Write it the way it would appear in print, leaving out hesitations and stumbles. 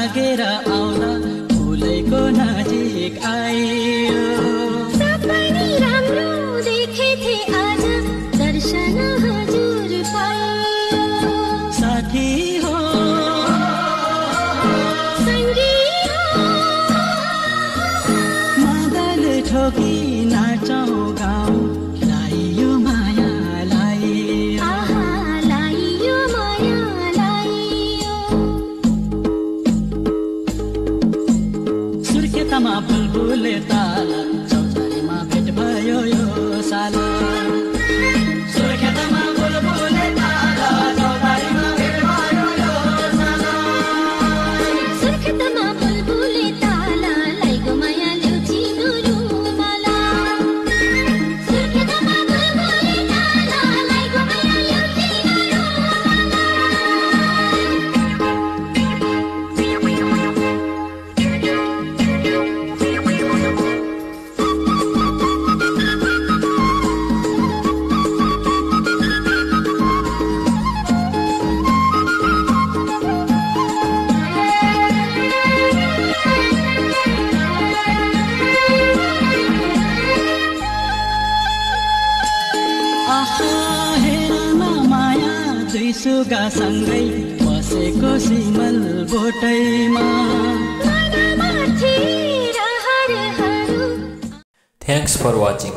भागेर आउला फुलैको नजिक आइयो सपनी राम्रो देखेथे आज दर्शन हजुर पाइयो साथी हो संगी हो मादल ठोकी नाचौँ गाउँ लाइयो मायालाई आहा लाइयो माया लाइयो सुर्खेतमा बुलबुले ताला चौतारीमा भेट भयो यो साला सुर्खेतमा बुलबुले ताला चौतारीमा भेट भयो यो साला सुर्खेतमा बुलबुले ताला लाइगो माया ल्याउथिनु रुमाला सुर्खेतमा बुलबुले ताला लाइगो माया ल्याउथिनु आहा हेर न माया दुई सुगा सँगै बसेको सिमल बोटैमा मनमाथि रहरहरू Thanks for watching.